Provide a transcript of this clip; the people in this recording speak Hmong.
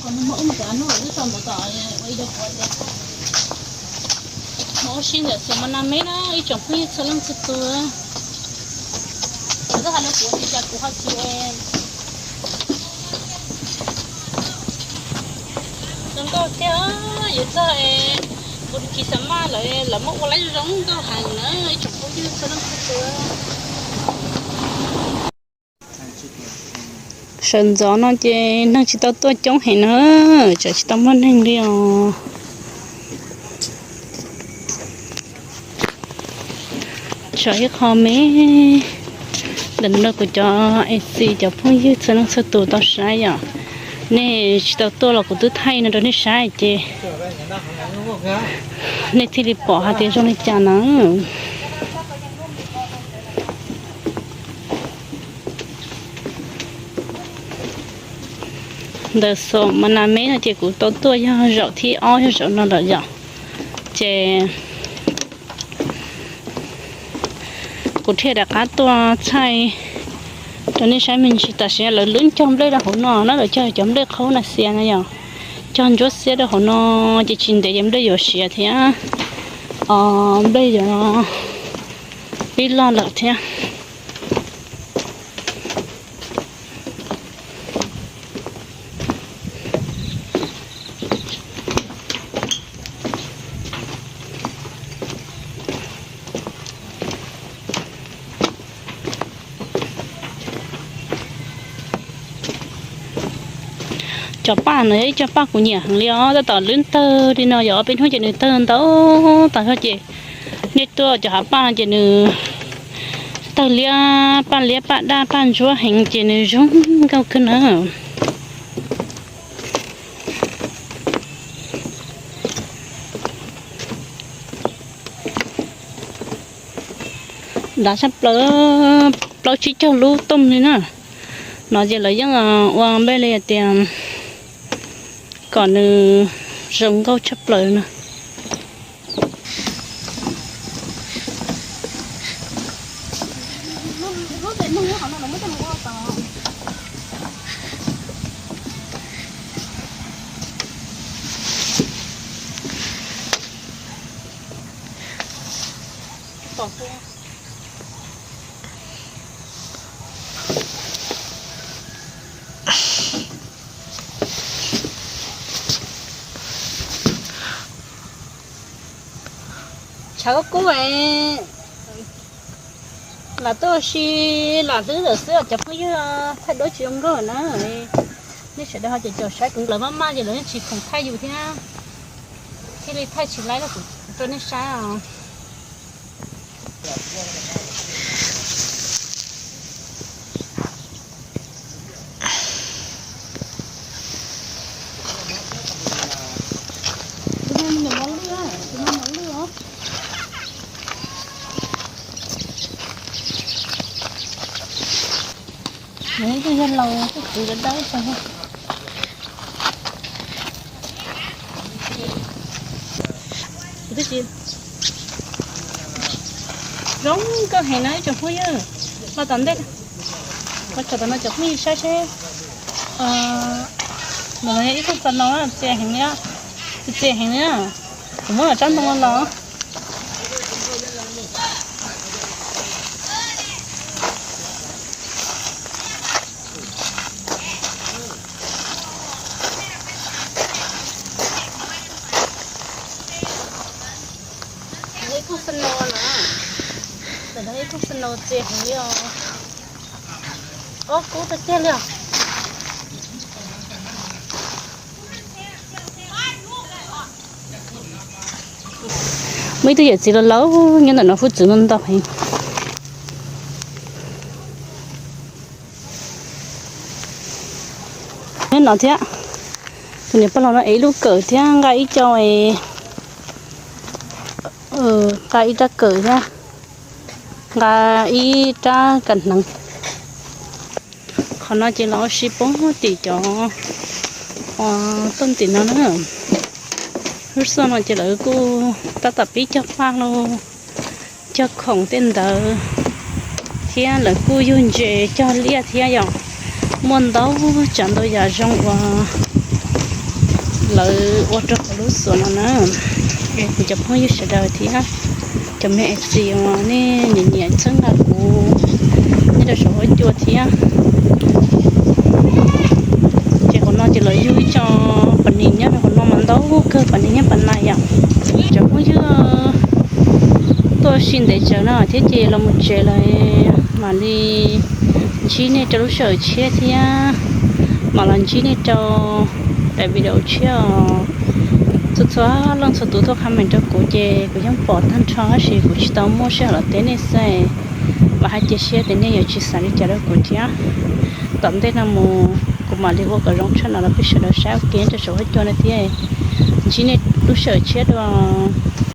Mus ua ntawm tom ua ib co quav tias, mus ua si ntawm Xos Mas Nas Meb na ib tsoom phooj ywg txhua leej txhua tus. Kuv twb hais rau kuv tias kuv ho tsis zoo nkauj thiab, yuav txog kuv kis xas mas lawm los muab ua laib zoo nkauj heev na ib tsoom phooj ywg txhua leej txhua tus. Sawv ntxov no ces neeg tsis tau tuaj coob heev na, tsam tsis tau muaj neeg li os. Tshuav ib qho me ntawm no rau kuv cov A C cov phooj ywg txhua leej txhua tus tau saib yom. Nej tsis tau tuaj los kuv twb thaij no rau nej saib ces nej thiaj li pom hais tias zoo li cas na. Ntawm Xos Mas Nas Meb no ces kuv tau tuaj yog zaum thib ob yog zaum no lawm yom. Ces kuv thiaj rov qab tuaj thaij rau nej saib me ntsis. Tam sim lawv lwb cog nplej rau hauv no na, lawv cog cov nplej qhaub na xiav na yom, cog ntsuab xiab rau hauv no ces tsis ntev ces nplej yuav siav thiab nplej yuav pib loj lawm thiab. Cov paj no yog ib co paj kuv nyiam heev li os, tab tom lwb tawg li no yog ob peb hnub ces nws tawg ntau tas zog ces nej tuaj cov hav paj no ces nws tawg liab paj liab paj daj paj ntsuab heev ces nws zoo nkauj kawg na. Dav tshaj plaws, plaub tsib caug lub tooj li na. No ces lawv yeej ua npe li tias kom nws zoo nkauj tshaj plaws na. Tshav kub es lam tuaj ua si lam hlwb lawm xwb os cov phooj ywg, thaij duab tsis zoo nkauj na. Nej sawv daws ho ces caum saib kuv nplawm maj maj ces lawv yeej tsis khoom thaij yus thiab, thiaj li thaij tsis laib rau nej saib os. Nws twb yog laus twb kwv dawb dawb. Zoo nkauj heev na ib tsoom phooj ywg. Los tom ntej, los tsom tom no cov phooj ywg saib seb. Ntawm no yog ib tug xas no, txias heev li, txias heev li. Kuv muab rab ntoo los. Ib tug snow na, ib tug snow txias heev li os. Ob kub tiag tiag li os. Muaj ib tug yawm txiv laus laus nyob ntawm no hub txwv ntau ntau heev. Nyob no thiab, tus niam pog laus no ev ib lub kawm thiab nqa ib co, nqa ib rab kawm thiab nqa ib rab ka hneev. Qhov no ces los ua si poob tim cov tooj tim no na. Lub xoj no ces lawv kuj tab tom pib cog paj lauj, cog khoom tej ntawd, thiab lawv kuj yug ntses cog liaj thiab yom. Muaj ntau tsav ntau yam zoo uas lawv ua rau kuv lub xov no na. Kuv cov phooj ywg sawv daws thiab cov me ej txiv uas nej nyiam nyiam txhawb nqa kuv nyob rau saum huab cua thiab. Ces qhov no ces lawv yug ib co pas nis nyob rau qhov no mas ntau kawg, pas nis nyob pas na yom. Cov phooj ywg tuaj sib ntev tsawv no thiab ces los mus tsev lawm mam li ntsib nej rau lub sij hawm tshiab thiab mam los ntsib nej rau daim video tshiab os. Txhua txhua leej txhua tus tuaj comment rau kuv ces kuv yeej pom tag nrho tab sis kuv tsis tau muaj sij hawm los teb nej xwb. Vam hais cia siab tias nej yuav tsis xav li cas rau kuv thiab. Tom ntej no mus kuv mam li ua kom zoo tshaj no los peb sawv daws saib ua ke rau saum huab cua no thiab. Ntsib nej lub sij hawm tshiab dua.